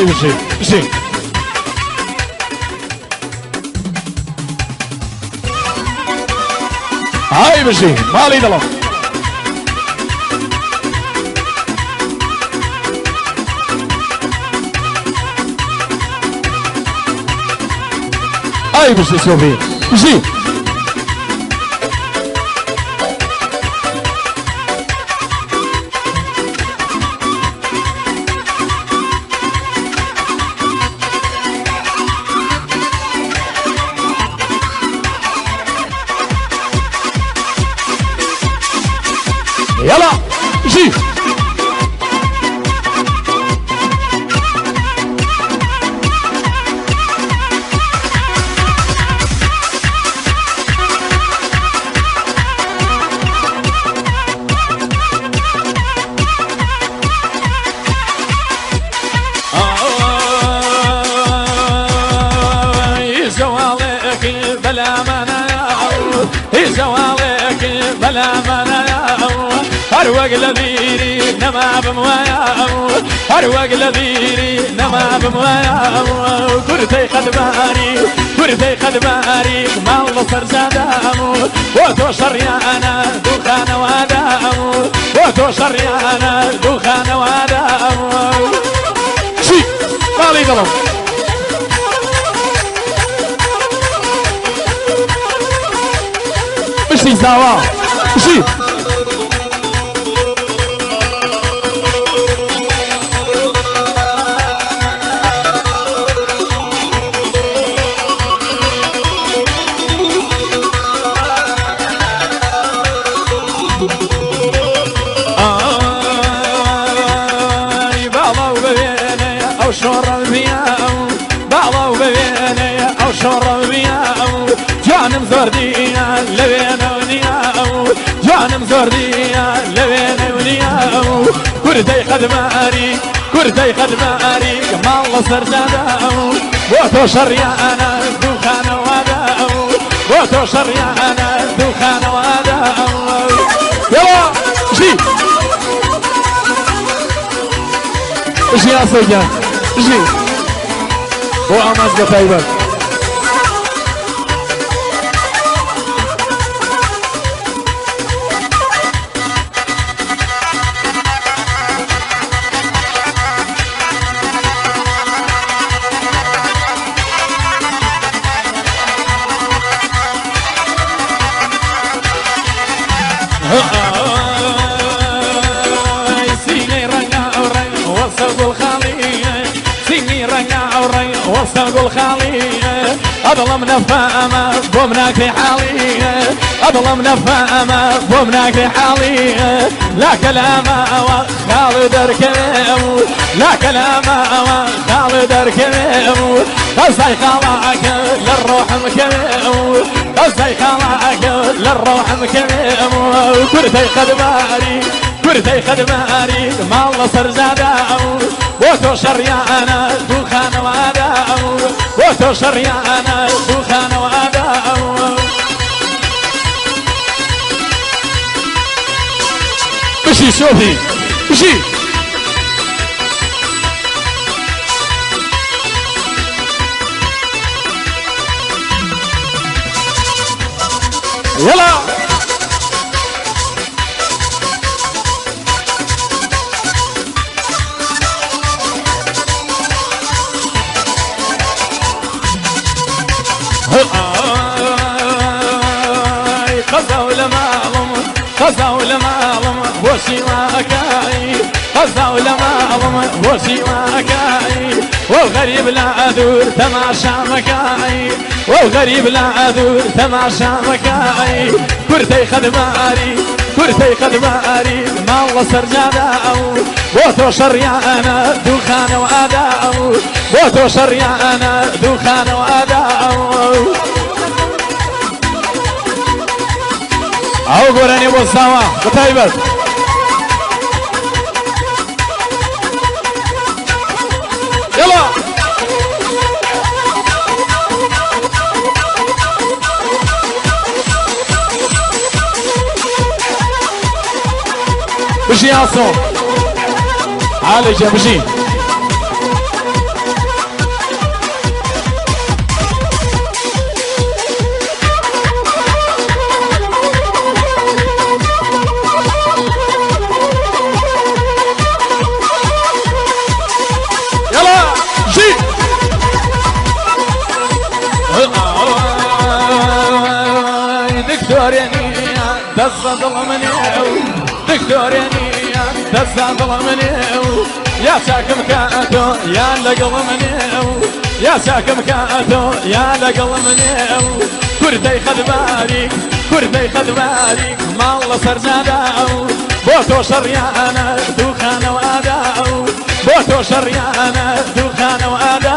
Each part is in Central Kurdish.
ئای بژی بژی. ئای بژی ماڵی دڵم. ئای بژی سۆفی بژی. يلا جي. هەر وەک لە بیری نەما بم وایە، هەر وەک لە بیری نەما بم وایە. کورتەی خەدماری، کورتەی خەدماری، ماڵ لە سەرجادام بۆ تۆ شەڕیانە دووخانەوادام، بۆ تۆ شەڕیانە دووخانەوادام. چی ماڵی دڵم بشتی زاوا بشی. جانم زۆر دیە لەوێنە نییە، جانم زۆر دیە لەوێنە نییە. کوردەی خەدماری، کوردەی خەدماری، ماڵ لە سەرجادا بۆ تۆ شەڕیانە دووخانەوادا، بۆ تۆ شەڕیانە دووخانەوادا. يلا جي بژی ئاسۆ گیان بژی بۆ ئاماز بە تایبەت. ئەدڵم نەفامە بۆم ناکرێ حاڵی، ئەدڵم نەفامە بۆم ناکرێ حاڵی. لا کەلامەوە خاڵ دەرکەوێم، لا کەلامەوە خاڵ دەرکەوێم. قەزای خاڵاکە لە ڕۆحم کەوێم، قەزای خاڵاکە لە ڕۆحم کەوێم. کورتەی خەدماری، کورتەی خەدماری، ماڵ لە سەرجادام بۆ تۆ شەڕیانە دووخانەوادام، بۆ تۆ شەڕیانە دووخانەوادام. بژی سۆفی بژی. يلا قەزا لە ماڵم، قەزا لە ماڵم بۆچی واکای، قەزا لە ماڵم بۆچی واکای. وەو غەریب لە دوور تەماشا مەکای، وەو غەریب لە دوور تەماشا مەکای. کورتەی خەدماری، کورتەی خەدماری، ماڵ لە سەرجادا بۆ تۆ شەڕیانە دووخانەوەدا، بۆ تۆ شەڕیانە دووخانەوەدا. ئەو گۆرانی بۆ ساوا بەتایبەت. يلا بژی ئاسۆ عالێکە بژی. دەست دڵمنێ دکتۆرێنیە دەست دڵمنێ یا چاکم کاتۆ یا لەگەڵ منێ یا چاکم کاتۆ یا لەگەڵ منێ کوردەی خەدباریک کوردەی خەدباریک ماڵ لە سەرجادا بۆ تۆ شەڕیانە دووخانەوە ئادا بۆ تۆ شەڕیانە دووخانەوە ئادا.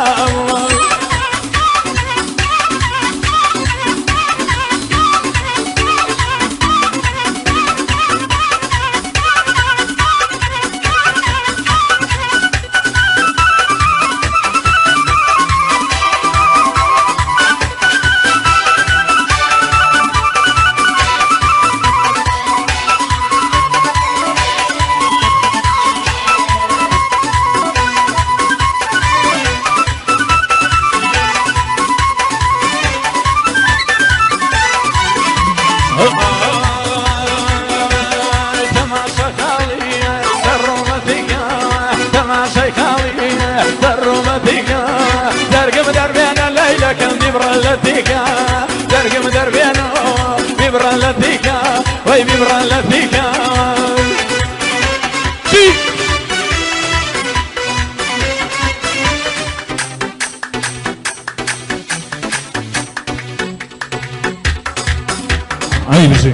درقم دربينا ببرا لثيكا وي ببرا لثيكا عيب بجي.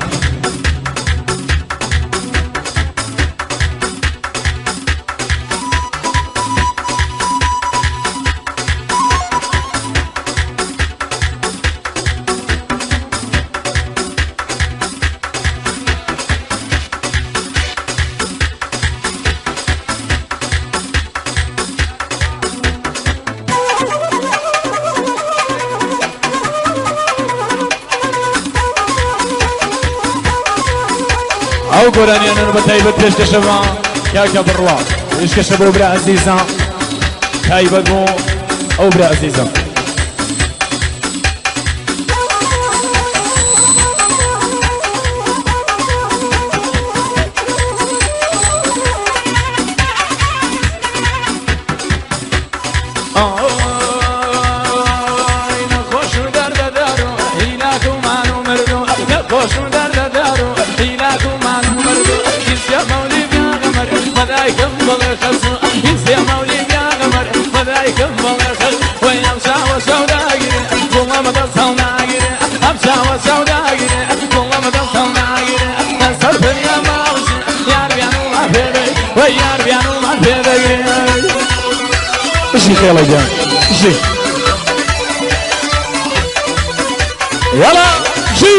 ئەو گۆرانیانن بە تایبەت پێشکەشەوە کاکە بڕوا پێشکەشە بۆ برا ئەزیزە تایبەت بۆ ئەو برا ئەزیزە. بژی خێڵە گیان بژی یاڵا بژی.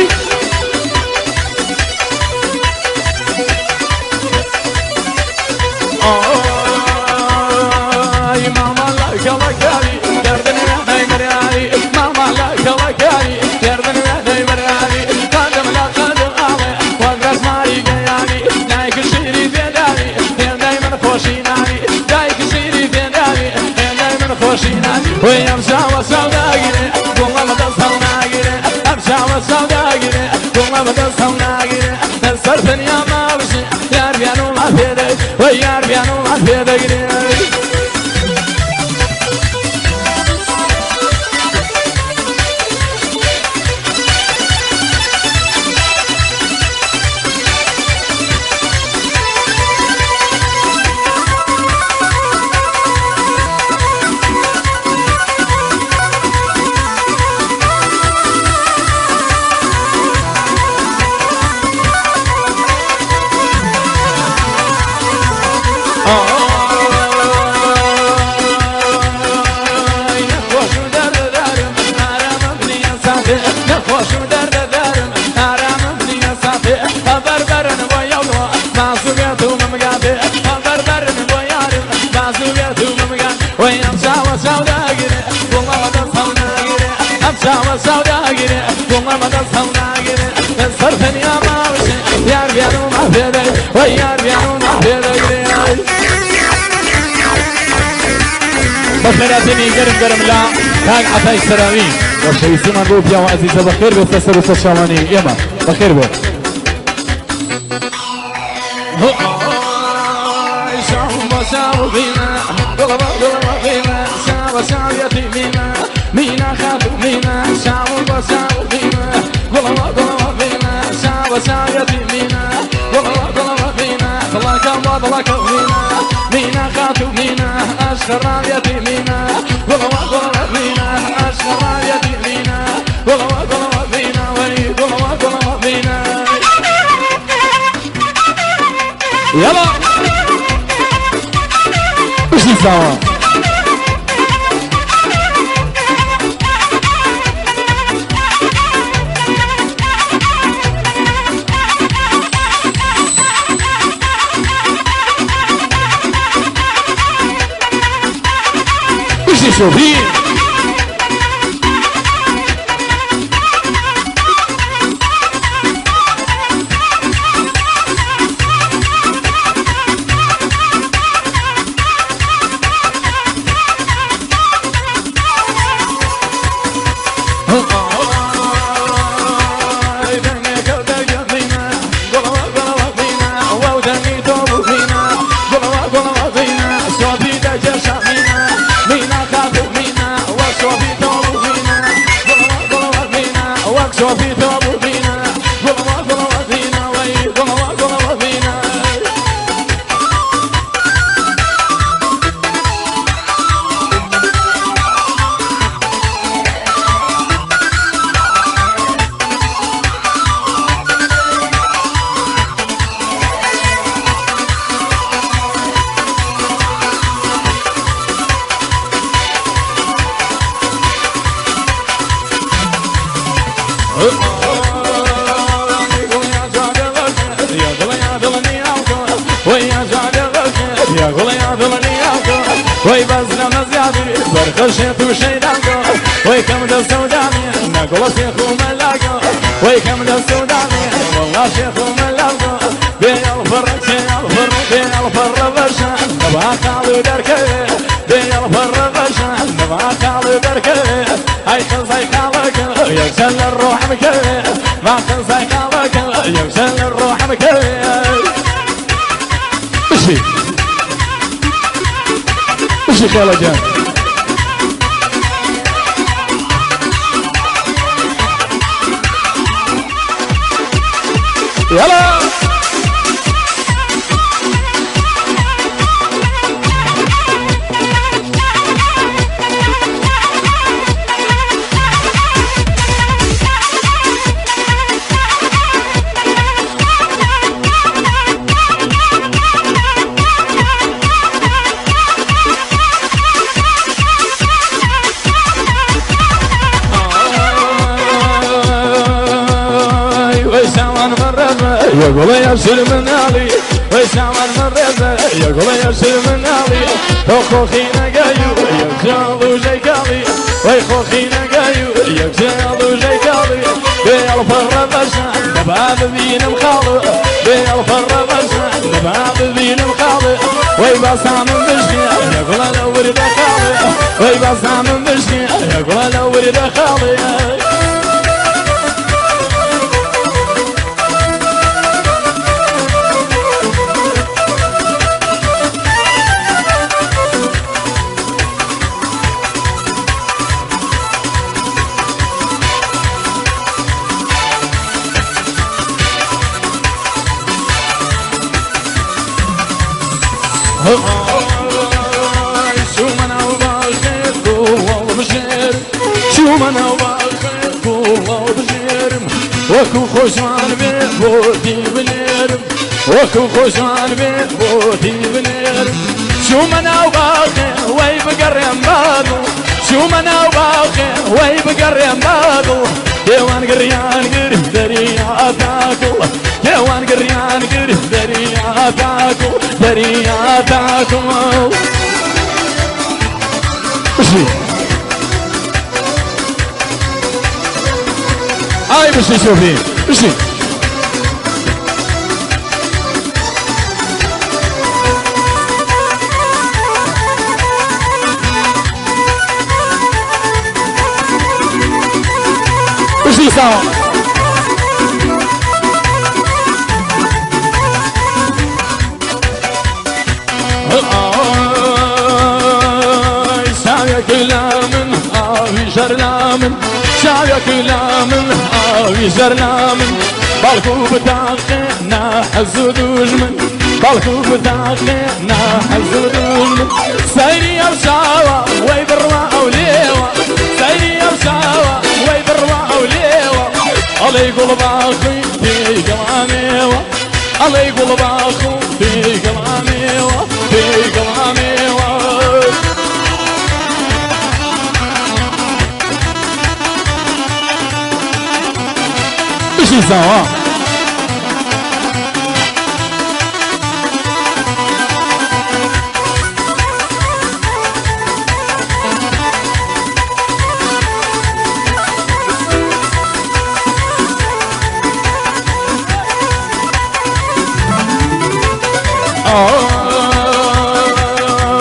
بەخێراتنی گەرم گەرم لە کاک عەتای سەراوی خۆشەویستیمان بۆ پیاوە ئەزیزە بەخێر بێت سەر و سەرچاوانی ئێمە بەخێر بێت. عشق راويتي مينا قلوا قلوا مينا عشق راويتي مينا قلوا قلوا مينا وي قلوا قلوا مينا يلا بشي سوا شوفي وي بزنا مزيادي برخشيت وشيدانكو وي كم دسوداني نقول شيخ وملاكو وي كم دسوداني والله شيخ وملاكو بي الفرق الفرق بي الفرق بشان نبا خالو دركي بي الفرق بشان نبا خالو دركي هاي خزي خالك يكسل الروح مكي ما خزي خالك يكسل الروح مكي مشي مشي خالة جان يلا يا قولي يا سلم علي ويسامر مرزة يا قولي يا سلم علي وخوخينا قايو يا جالو جيكالي ويخوخينا قايو يا جالو جيكالي بي الفر بشان نبعاد بين مخالو بي الفر بشان نبعاد بين مخالو ويبصام بشكي يا قولي لو ورد خالي ويبصام بشكي يا قولي لو ورد خالي وكو خوشان بودي بنيرم وكو خوشان بودي بنيرم شو منا وباخي وي بقريم بادو شو منا وباخي وي بقريم بادو ديوان قريان قري دريا تاكل ديوان قريان قري دريا تاكل دريا تاكل هاي مشي شوفي مشي مشي سوا شرنامن شايك لامن آوي شرنامن بالكو بتاقينا حزو دوجمن بەڵکو گوتاخێ ناحەز و دوژمن. سەیری ئەو چاوە وەی بڕوا ئەو لێوە، سەیری ئەو چاوە وەی بڕوا ئەو لێوە، ئەڵێی گوڵ باخی پێی گەڵامێوە، ئەڵێی گوڵ باخ و پێی گەڵامێوە، پێی گەڵامێوە. بژی زاوا.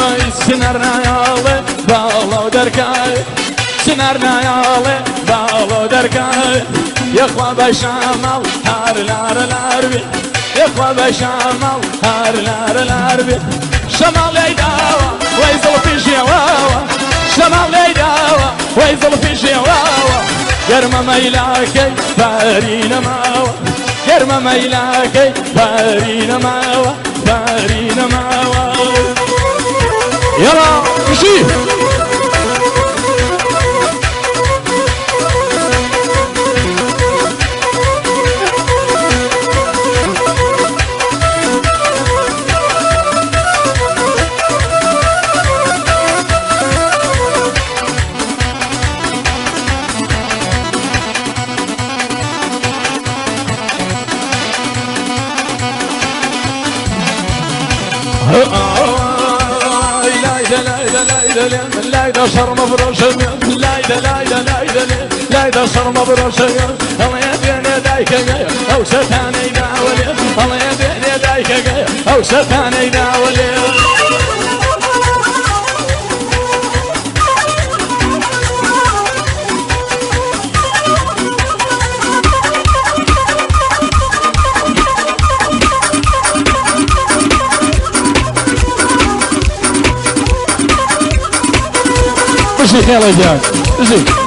ئای سنەر نایاڵێ باڵەو دەرکای، سنەر نایاڵێ باڵەو دەرکای، یەخوا بە شامەڵ هار لارە لار بێ، یەخوا بە شامەڵ هار لارە لار بێ. شەماڵ لێی داوە وەی زڵفی ژێواوە، شەماڵ لێی داوە وەی زڵفی ژێواوە، گەرمە مەیلاکەی باری نەماوە، گەرمە مەیلاکەی باری نەماوە، باری نەماوە. یاڵا بژی. لا شرم بروشم، لا لا لا لا لا لا شرم بروشم، الله يديني دايك او ستاني داولي، الله يديني دايك او ستاني داولي. بژی خێڵە گیان، بژی.